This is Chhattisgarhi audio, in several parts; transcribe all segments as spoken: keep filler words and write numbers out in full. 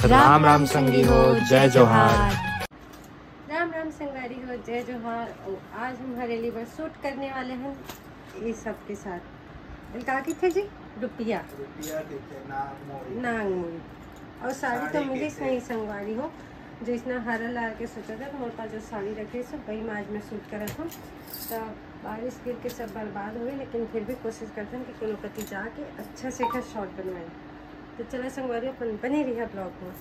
राम राम संगी हो, जय जोहार। राम राम संगवारी हो, जय जोहार। और आज हम हरेली बर शूट करने वाले हैं ये सब के साथ। का कथे जी? रुपया। रुपया कथे, नाग मोरी। नाग मोरी। और साड़ी तो साड़ी मिलिस कथे। नहीं संगवारी हो, जैसना हरा ला के सोचा था, तो मोर पास जो साड़ी रखे सब वही में आज मैं शूट करत हूँ। तो बारिश गिर के सब बर्बाद हो गए, लेकिन फिर भी कोशिश करते हैं कि कोनो कति जाके अच्छा से एक शॉट बनवाए। तो चला संगवारी, अपन बने रहिया ब्लॉग में।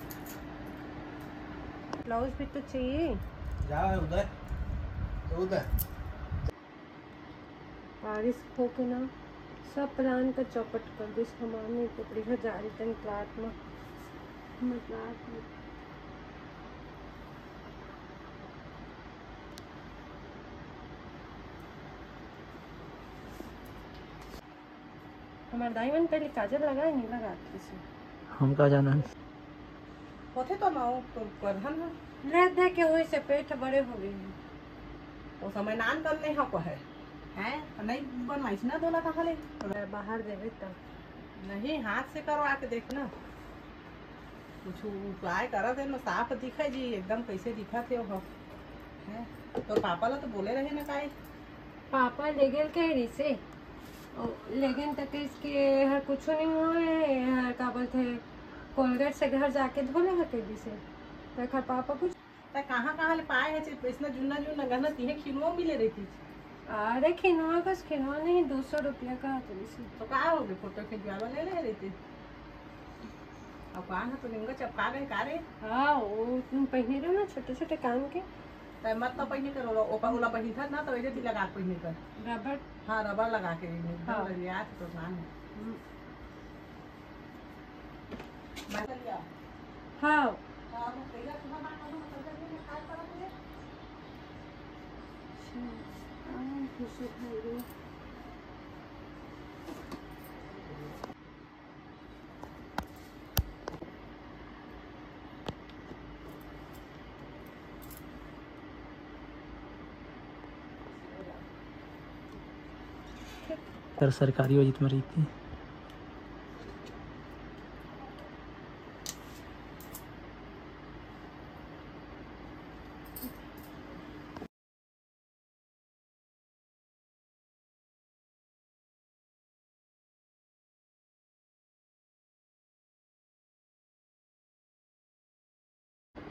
ब्लाउज भी तो चाहिए। जा उधर, उधर। बारिश होके ना सब प्लान का चौपट कर दिस। हमार नहीं तो बढ़िया जा रही तन रात में, मतलब हमार दाई मन पहले काजल लगाए, नहीं लगात किसी। हम का जानन? होथे तो ना, वो तो करहन ना। रह दे के वही से पेट बड़े हो गए हैं। वो समय नान कर नहीं हो को है। हैं? तो नहीं बनवाइस ना दोला कहाँ ले? तो बाहर देवे तब। नहीं, हाथ से करवा के देख ना। कुछ उपाय करा दे ना, साफ दिखे जी, एकदम कैसे दिखा थे हो। हैं? तो पापा ला तो बोले रहे ना काई? पापा ले गेल कह रही से। ओ, लेकिन तक इसके हर कुछ नहीं हुआ है, हर का बोलते हैं, कोलगेट से घर जाके धो ले कह रही से। तो एकर पापा कुछ। त कहाँ कहाँ ले पाए है, इतना जुन्ना जुन्ना गहना तिहे खिनवा मिले रहती। अरे खिनवा कस खिनवा नहीं, दो सौ रुपया का तो इसे। तो का हो गए, फोटो खिंचवावा ले ले रहती। अब कान है तो निंगा चपका गए का रे? हाँ, वो तुम पहने रहो ना छोटे छोटे कान के। त मत तो पहने करो, ओपा ओला पहनता ना तो वैसे भी लगा के पहने कर। रबड़। हाँ, रबड़ लगा के एकदम हाँ। लग गया तो कान। हम्म। मैं चल गया। हाँ। हाँ, वो कहिया सुबह ना करूँ, मतलब कि मैं काय करब रे? अच्छा, हाँ, खुश हो भाई रे। तर सरकारी वजित में रहिथे।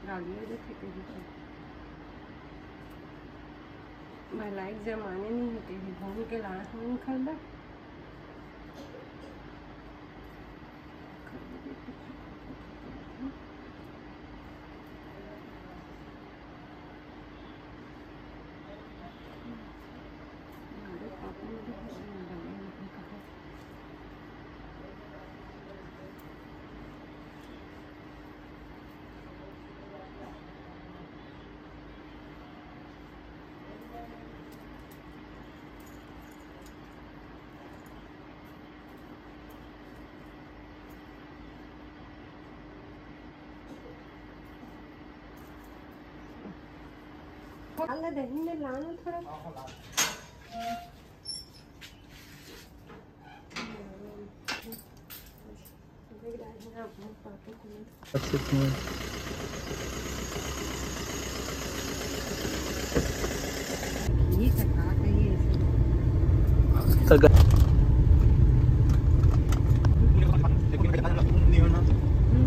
गालियाँ देखे कहीं तो। मैं लाइक जमाने नहीं होते हैं, घूम के लाए हूँ खंडा। अल्लाह दही में लाना थोड़ा।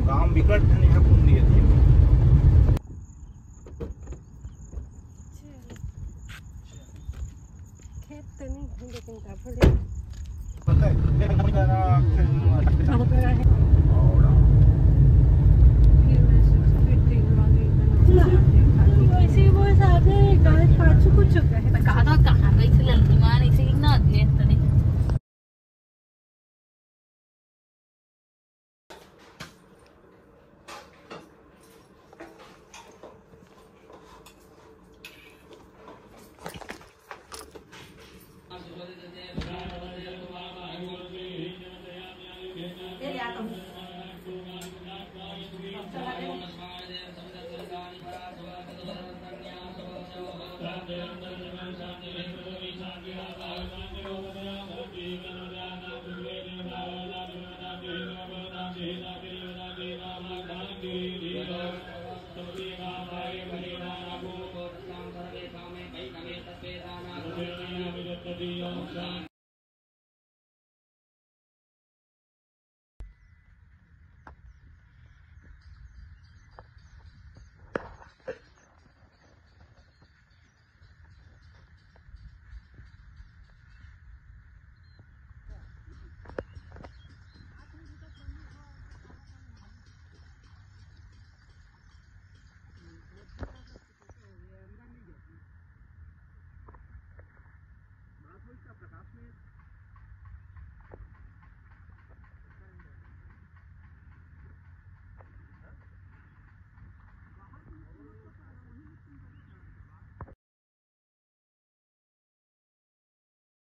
काम बिकट है, यहाँ घूम लिए थे। खेत तो नहीं है, लेकिन काफी